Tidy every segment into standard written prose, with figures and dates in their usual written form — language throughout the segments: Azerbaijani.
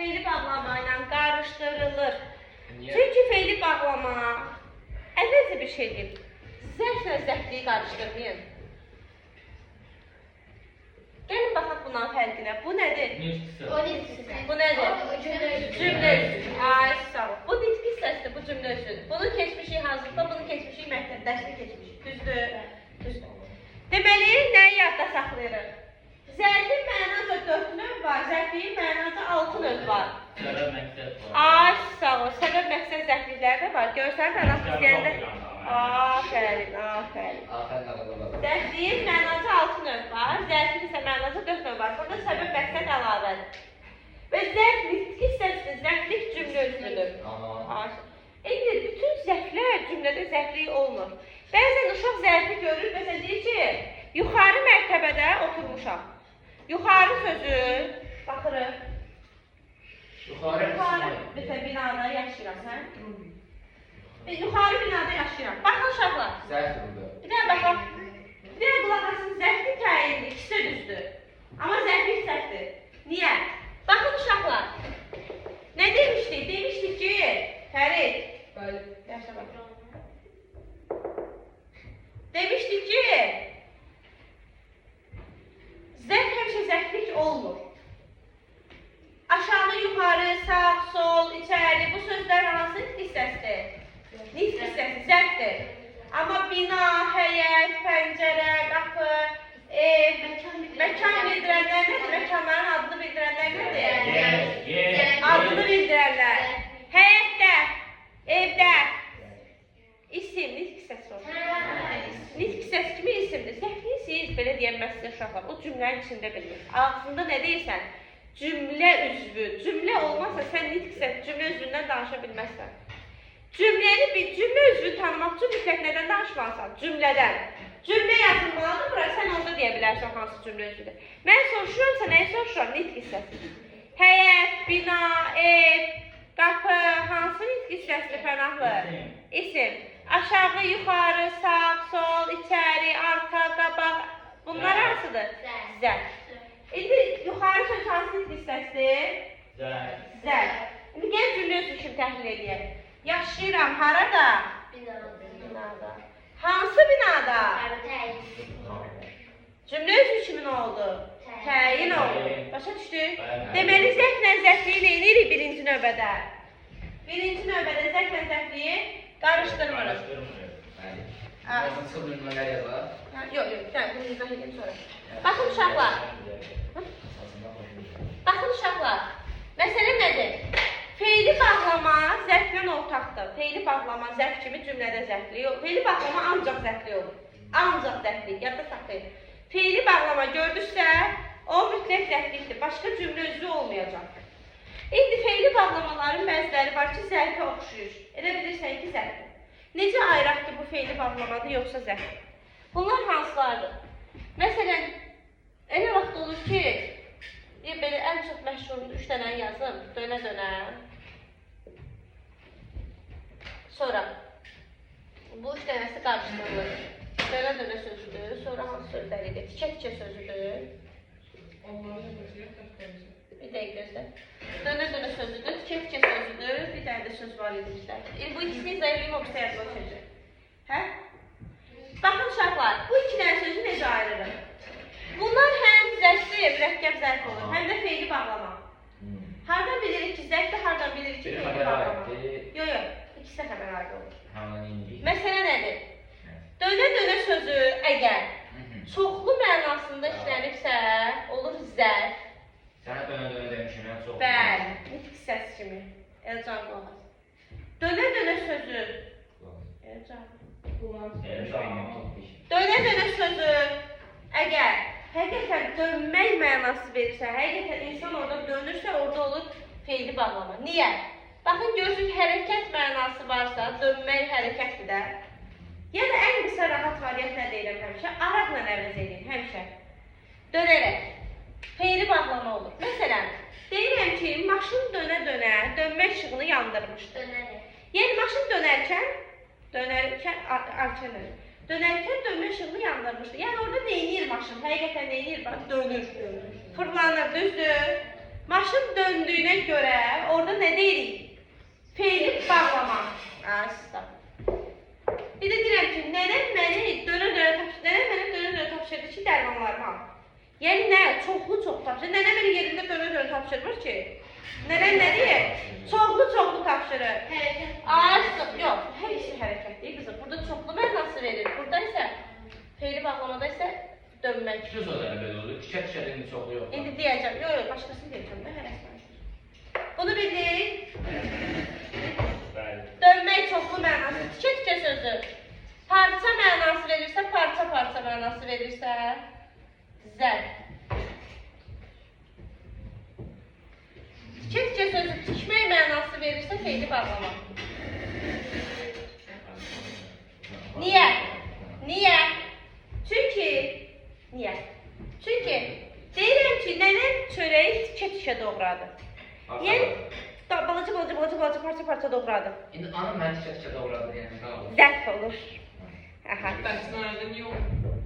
Feili bağlama ilə qarışdırılır. Niyə? Çünki feili bağlama, əvvəlcə bir şey deyim. Zərflə zərfliyi qarışdırmayın. Gəlin baxaq bunların fərqinə. Bu nədir? Bu nədir? Cümlə üzvü. Ay, sağ ol. Bu nitq hissəsidir, bu cümlə üzvüdür. Bunu keçmişik hazırda, bunu keçmişik məktəb dərsini keçmişik. Düzdür? Düzdür. Deməli, nəyi yadda saxlayırıq? Zərfin mənaca 4 növ var, zərfliyin mənaca 6 növ var. Səbəb məqsəd var. Ay, sağ ol. Səbəb məqsəd zərflikləri də var. Görsən mənası istəyəndə. Afərin, afərin. Afərin ağıllı. Zərfliyin mənaca 6 növ var, zərfin isə mənaca 4 növ var. Burada səbəb məqsəd əlavədir. Və zərf nitq hissəsidir, zərflik cümlə üzvüdür. Aha. İndi bütün zərflər cümlədə zərflik olmur. Bəzən uşaq zərfi görür, məsələn deyir ki, yuxarı mərtəbədə oturmuşam. Yuxarı sözü, baxırıq. Yuxarı. Yuxarı, məsələn, binada yaşayıram, hə? Yuxarı binada yaşayıram. Baxın uşaqlar. Zərfdir burada. Bir dənə baxaq. Bir dənə qulaq asın, zərfli təyinli, ikisi də düzdür. Amma zərflik səhvdir. Niyə? Baxın uşaqlar. Nə demişdik? Demişdik ki, Fərid. Bəli. Yaşa bax. Demişdik ki, zərf həmişə zərflik olmur. Aşağı, yuxarı, sağ, sol, içəri bu sözlər hansı nitq hissəsidir? Nitq hissəsi zərfdir. Amma bina, həyət, pəncərə, qapı, ev, məkan bildirənlər nədir? Məkanların adını bildirənlər nədir? Yer, yer. Adını bildirənlər. Həyətdə, evdə isim, nitq hissəsi olur. Nitq hissəsi kimi isimdir. Zərfli siz belə deyəməzsiniz uşaqlar. O cümlənin içində bilinir. Ağzında nə deyirsən? Cümlə üzvü. Cümlə olmazsa sən nitq hissəsi, cümlə üzvündən danışa bilməzsən. Cümləni bir cümlə üzvünü tanımaq üçün mütləq nədən danışmalısan? Cümlədən. Cümlə yazılmalıdır bura, sən orada deyə bilərsən hansı cümlə üzvüdür. Mən soruşuramsa nəyi soruşuram? Nitq hissəsi. Həyət, bina, ev, qapı, hansı nitq hissəsidir Pənahlı? İsim. Aşağı, yuxarı, sağ, sol, içəri, arxa, qabaq. Bunlar hansıdır? Zərf. İndi yuxarı söz hansı nitq hissəsidir? Zərf. Zərf. İndi gəl cümlə üzvü kimi təhlil eləyək. Yaşayıram harada? Binada. Hansı binada? Cümlə üzvü kimi nə oldu? Təyin oldu. Başa düşdük? Bəli. Deməli, zərflə zərfliyi nə edirik birinci növbədə? Birinci növbədə zərflə zərfliyi qarışdırmırıq. Qarışdırmırıq. Bəli. Ha. Çıxıb nümunələr yazar. Hə, yox, yox, bir dənə bunu izah edeyim sonra. Baxın uşaqlar. Baxın uşaqlar. Məsələ nədir? Feili bağlama zərflə ortaqdır. Feili bağlama zərf kimi cümlədə zərfli olur. Feili bağlama ancaq zərfli olur. Ancaq zərfli, yadda saxlayın. Feili bağlama gördünüzsə, o mütləq zərflikdir. Başqa cümlə üzvü olmayacaq. İndi feili bağlamaların bəziləri var ki, zərfə oxşayır. Elə bilirsən ki, zərfdir. Necə ayıraq ki, bu feili bağlamadır yoxsa zərfdir? Bunlar hansılardır? Məsələn, elə vaxt olur ki, belə ən çox məşhurunu 3 dənə yazım, dönə-dönə. Sonra bu 3 dənəsi qarışdırılır. Dönə-dönə sözüdür, sonra hansı sözlər idi? Tikə-tikə sözüdür. Bir dəqiqə gözlə. Dönə-dönə sözüdür, tikə-tikə sözüdür. Bir dənə də söz var idi bizdə. Bu ikisini izah edeyim, o birisi yadıma düşəcək. Hə? Baxın uşaqlar, bu iki dənə sözü necə ayırırıq? Bunlar həm zərfli, mürəkkəb zərf olur, həm də feili bağlama. Hardan bilirik ki, zərfdir, hardan bilirik ki, Biri feili xəbərə bağlama? aiddir. Yox, yox, ikisi də xəbərə aid olur. Məsələ nədir? Dönə-dönə sözü əgər çoxlu mənasında işlənibsə, olur zərf. Sənə dönə-dönə demişim, mən çox. Bəli, nitq hissəsi kimi. Elcan qulaq as. Dönə-dönə sözü. Elcan. Dönə-dönə sözü əgər həqiqətən dönmək mənası verirsə, həqiqətən insan orada dönürsə, orada olur feili bağlama. Niyə? Baxın, görürsünüz, hərəkət mənası varsa, dönmək hərəkətdir də. Ya da ən qısa rahat variant nə deyirəm həmişə? Araqla əvəz edin həmişə. Dönərək. Feili bağlama olur. Məsələn, deyirəm ki, maşın dönə-dönə dönmə işığını yandırmışdı. Yəni, maşın dönərkən, dönərkən, dönərkən dönmə işığını yandırmışdı. Yəni, orada neynir maşın? Həqiqətən neynir? Bax, dönür. Fırlanır, düzdür. Maşın Başım döndüyünə görə orada nə deyirik? Feili bağlama. Asta. Bir də deyirəm ki, nənəm məni dönə-dönə tapşırdı. Nənəm mənə dönə-dönə tapşırdı ki, dərmanlarımı al. Yəni nə? Çoxlu-çox tapşırır. Nənəm elə yerində dönə-dönə tapşırmır ki. Nənəm nə deyir? Çoxlu-çoxlu tapşırır. Artıq yox, hər ikisi hərəkət deyil qızım. Burada çoxlu mənası verir. Burada isə feili bağlamada isə dönmək. Bütün sözləri belə olur. Tikə-tikə indi çoxlu yox. İndi deyəcəm. Yox, yox, başqasını deyəcəm də hərəsini. Bunu bildik. Bəli. Dönmək çoxlu mənası, tikə-tikə sözü. Parça mənası verirsə, parça-parça mənası verirsə, zərf. Tikə-tikə sözü tikmək mənası verirsə, feili bağlama. Niyə? Niyə? Çünki, niyə? Çünki deyirəm ki, nənəm çörəyi tikə-tikə doğradı. Yəni, balaca balaca balaca balaca parça-parça doğradı. İndi anam məni tikə-tikə doğradı, yəni nə olur? Zərf olur. Aha. Bəs nə yox.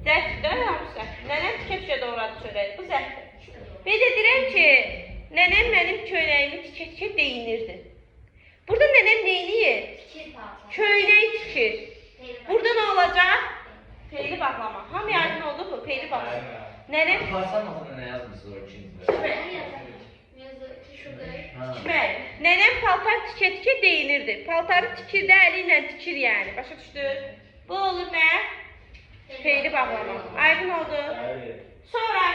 Zərfdir, hamısı zərf. Nənəm tikə-tikə doğradı çörəyi. Bu zərfdir. Bir də deyirəm ki, nənəm mənim köynəyimi tikə-tikə deyinirdi. Burada nənəm neyniyir? Köynək tikir. Burada nə olacaq? Feili bağlama. Hamıya aydın oldu bu? Feili bağlama. Nənəm Parçanın altında nə yazmısınız o ikincidə? tikmək. Tikmək. Nənəm paltar tikə-tikə deyinirdi. Paltarı tikirdi, əli ilə tikir yəni. Başa düşdünüz? Bu olur nə? Feili bağlama. Aydın oldu. Bəli. Sonra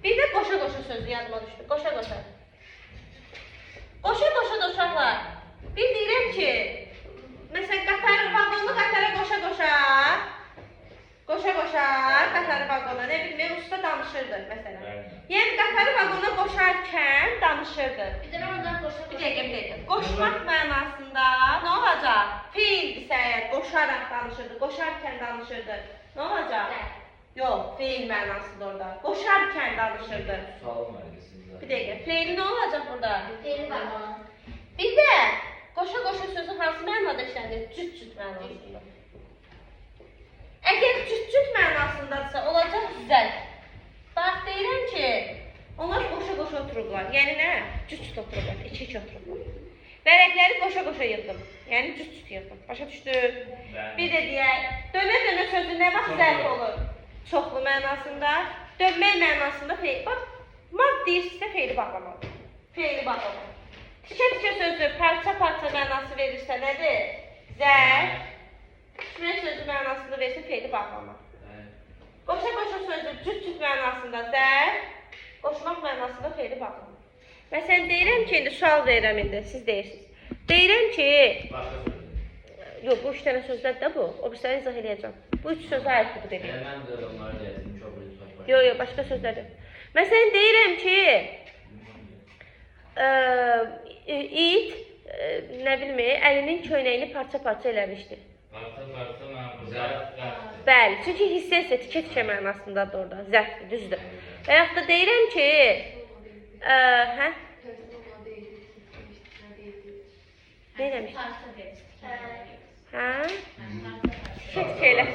bir də qoşa-qoşa sözü yadıma düşdü. Qoşa-qoşa. Qoşa-qoşa da uşaqlar. Bir deyirəm ki, məsələn qatar, vaqonu qatara qoşa-qoşa, qoşa-qoşa qatarı vaqona, nə bilim, usta danışırdı məsələn. Bəli. Yəni qatarı vaqona qoşarkən danışırdı. Bir dəqiqə, bir dəqiqə. Qoşmaq mənasında nə olacaq? Feildirsə əgər qoşaraq danışırdı, qoşarkən danışırdı. Nə olacaq? Yox, feil mənasında orada. Qoşarkən danışırdı. Sualım var idi sizdə. Bir dəqiqə, feili nə olacaq burada? Bir də qoşa-qoşa sözü hansı mənada işlənilir? Cüt-cüt mənasında. Əgər cüt-cüt mənasındadırsa, olacaq zərf. Bax, deyirəm ki, onlar qoşa-qoşa oturublar. Yəni nə? Cüt-cüt oturublar, iki-iki oturublar. Vərəqləri qoşa-qoşa yığdım. Yəni cüt-cüt yığdım. Başa düşdün? Bəli. Bir də deyək, dönə-dönə sözü nə vaxt zərf olur? Çoxlu mənasında, dönmək mənasında feil. Bax, mad deyirsinizsə feili bağlamalı. Feili bağlamalı. Tikə-tikə sözü parça-parça mənası verirsə nədir? Zərf. Tikmək sözü mənasında verirsə feili bağlama. Bəli. Qoşa-qoşa sözü cüt-cüt mənasında zərf, qoşmaq mənasında feili bağlama. Məsələn, deyirəm ki, indi sual verirəm indi, siz deyirsiniz. Deyirəm ki, Başqa söz. yox, bu üç dənə sözlər də bu. O birisini izah eləyəcəm. Bu üç sözə aiddir bu dediyim. Elə mən də onları deyəcəm, çox bir tutaq. Yox, yox, başqa sözlər yox. Məsələn, deyirəm ki, it, nə bilim, əlinin köynəyini parça-parça eləmişdi. Parça-parça mən burada zərfdir. Bəli, çünki hissə hissə tikə-tikə mənasındadır orada, zərfdir, düzdür. Və yaxud da deyirəm ki, hə? Nə eləmişdi? Hə? Tikə-tikə elə.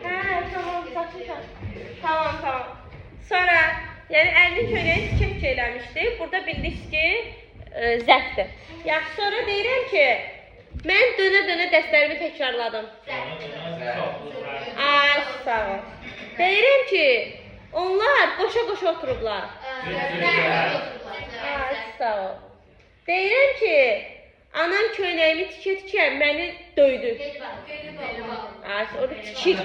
Hə, tamam, saçmışam. Tamam, tamam. Sonra, yəni əlinin köynəyini tikə-tikə eləmişdi. Burada bildik ki, zərfdir. Yaxşı, sonra deyirəm ki, mən dönə-dönə dərslərimi təkrarladım. Dönə-dönə çoxlu zərf. Ay, sağ ol. Deyirəm ki, onlar qoşa-qoşa oturublar. Ay, sağ ol. Deyirəm ki, anam köynəyimi tikə-tikə məni döydü. Ay, orada tikir.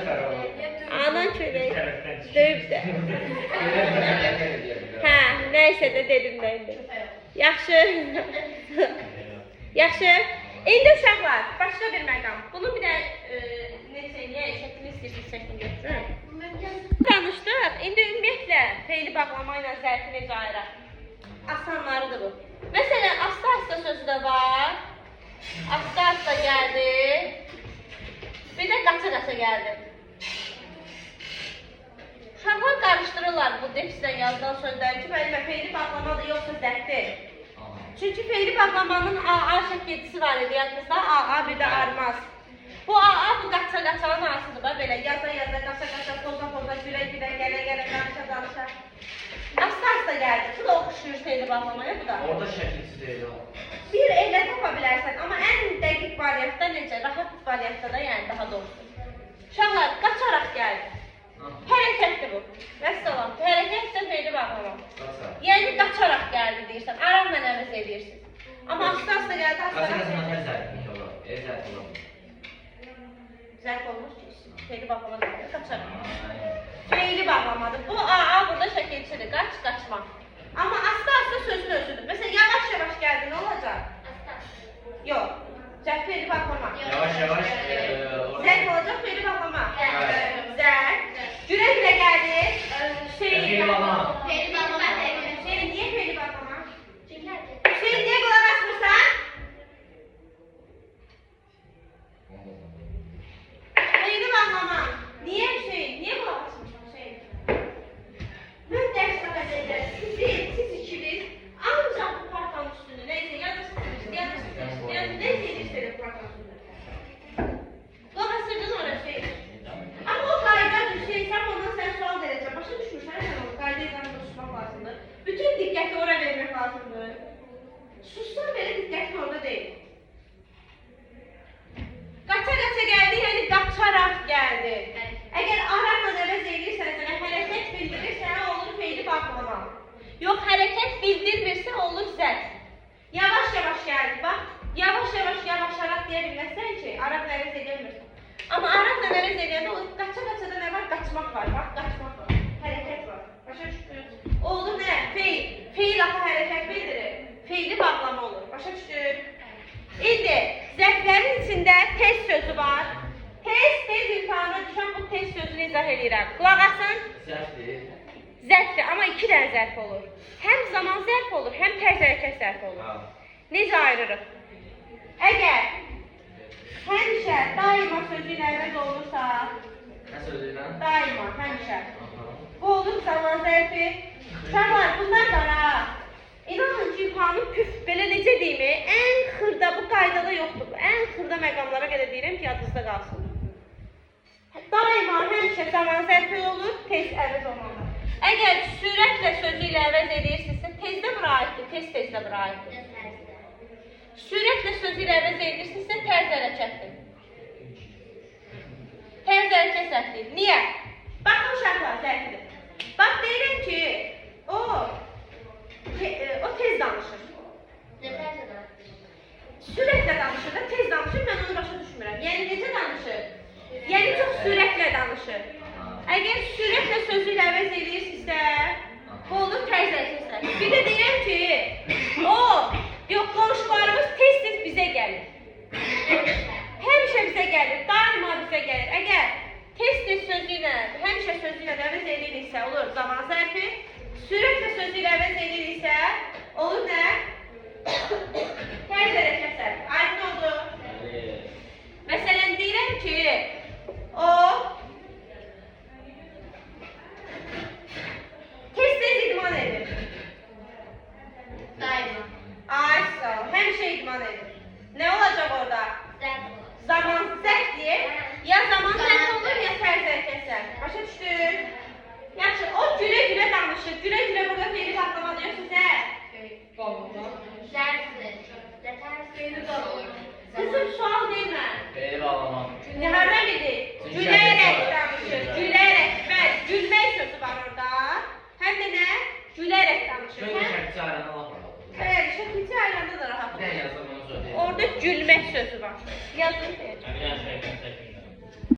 Anan köynəyi döyüb də. Hə, nəysə də dedim də indi. Yaxşı. Yaxşı. İndi uşaqlar, başqa bir məqam. Bunu bir də necə eləyək, şəklini istəyirsiniz, şəklini götürün. Danışdıq. İndi ümumiyyətlə feili bağlama ilə zərfi necə ayıraq? Asanlarıdır bu. Məsələn, asta-asta sözü də var. Asta-asta gəldi. Bir də qaça-qaça gəldi. Uşaqlar qarışdırırlar bu defislə yazılan sözləri ki, müəllimə feili bağlamadır yoxsa zərfdir. Çünki feili bağlamanın AA şəkilçisi var idi yadınızda, AA bir də armaz. Bu AA bu qaça-qaçanın A'sıdır, bax belə yaza-yaza, qaça-qaça, poza-poza, gülə-gülə, gələ-gələ, danışa-danışa. Asta-asta gəldi, bu da oxşuyur. oxşuyur feili bağlamaya bu da. Orada şəkilsiz deyil o. Bir elə tapa bilərsən, amma ən dəqiq variantda necə? Rahat variantda da, yəni daha doğrusu. Uşaqlar, qaçaraq gəldi. Hərəkətdir bu. Vəssalam. Hərəkət də feili bağlama. Qaçar. Yəni qaçaraq gəldi deyirsən, aramla əvəz eləyirsin. Amma asta-asta gəldi, Qaçar asta-asta. əsasında hər zərflik olar. Elə zərf olar. Zərf olmur ki, feili bağlama deyil, qaçaraq. Feili bağlamadır. Bu AA burada şəkilçidir. Qaç, qaçmaq. Amma asta-asta sözün özüdür. Məsələn, yavaş-yavaş gəldi, nə olacaq? Yox. Zərf feili bağlama. Yavaş yavaş. Zərf olacaq, feili bağlama. Zərf. Gülə-gülə gəldi. Hüseyin. Feili bağlama. Hüseyin, niyə feili bağlama? Hüseyin, niyə qulaq asmırsan? Feili bağlama. Niyə Hüseyin? Niyə qulaq asmırsan Hüseyin? Mən dərs edəcəm. Siz ikiniz ancaq bu partanın üstündə neysə yazırsınız, yazırsınız, yazırsınız, neysə edirsiniz bu partanın üstündə. Qulaq asırdın ora Hüseyin. Amma o qaydadır Hüseyin, sən ondan sən sual verəcəm. Başa düşmürsən sən onu, qayda ilə susmaq lazımdır. Bütün diqqəti ora vermək lazımdır. Sussan belə diqqətin orada deyil. Qaça-qaça gəldi, yəni qaçaraq gəldi. Əgər araqla əvəz eləyirsən, sənə hərəkət bildirirsə, olur feili bağlama. Yox, hərəkət bildirmirsə, olur zərf. Yavaş-yavaş gəldi, bax. Yavaş-yavaş yavaşaraq deyə bilməzsən ki, araqla əvəz eləmirsən. Amma araqla əvəz eləyəndə olur, qaça-qaçada nə var? Qaçmaq var, bax, qaçmaq var. Hərəkət var. Başa düşdün? O olur nə? Feil. Feil axı hərəkət bildirir. Feili bağlama olur. Başa düşdün? İndi zərflərin içində tez sözü var. Tez-tez imtahana düşən bu tez sözünü izah eləyirəm. Qulaq asın. Zərfdir. Zərfdir, amma iki dənə zərf olur. Həm zaman zərf olur, həm tərz hərəkət zərfi olur. Necə ayırırıq? Əgər həmişə, daima sözü ilə əvəz olunursa, Nə sözü ilə? daima, həmişə. Bu olur zaman zərfi. Uşaqlar, bunlar da ha. İnanın ki, imtahanın püf, belə necə deyim, ən xırda bu qaydada yoxdur. Ən xırda məqamlara qədər deyirəm ki, yadınızda qalsın. Daima, həmişə zaman zərfi olur, tez əvəz olmalı. Əgər sürətlə sözü ilə əvəz edirsinizsə, tezdə bura aiddir, tez-tezdə bura aiddir. Sürətlə sözü ilə əvəz edirsinizsə, tərz hərəkətdir. Tərz hərəkət zərfidir. Niyə? Baxın uşaqlar, zərfidir. Bax, deyirəm ki, o tez danışır. Sürətlə danışır da, tez danışır, mən onu başa düşmürəm. Yəni, necə danışır? Yəni, çox sürətlə danışır. Əgər sürətlə sözü ilə əvəz edirsinizsə, bu olur tərz hərəkət zərfi. Bir də deyirəm ki, yox, qonşularımız tez-tez bizə gəlir. Həmişə bizə gəlir, daima bizə gəlir. Əgər tez-tez sözü ilə, həmişə sözü ilə əvəz ediriksə, olur zaman zərfi. Sürətlə sözü ilə əvəz ediriksə, olur nə? Tərz hərəkət zərfi. Aydın oldu. Məsələn, deyirəm ki, o tez-tez idman edir. Ay, sağ ol. Həmişə idman edir. Nə olacaq orada? Zaman zərf deyir. Ya zaman zərfi olur, ya tərz hərəkət zərfi. Başa düşdün? Yaxşı, o gülə-gülə danışır. Gülə-gülə burada feili bağlamadır, yoxsa zərf? Qızım, sual demə. Feili bağlama. Hardan bildi? Gülərək danışır. Gülərək. Bəli, gülmək sözü var orada. Həm də nə? Gülərək danışır. Çünki şəkilçi ayranı lap rahat olur. Bəli, şəkilçi ayranda da rahat Bir dənə olur. yazsam onu söyləyeyim. Orada gülmək sözü var. Yazın deyəcəm. Bir dənə şəkil çəkin.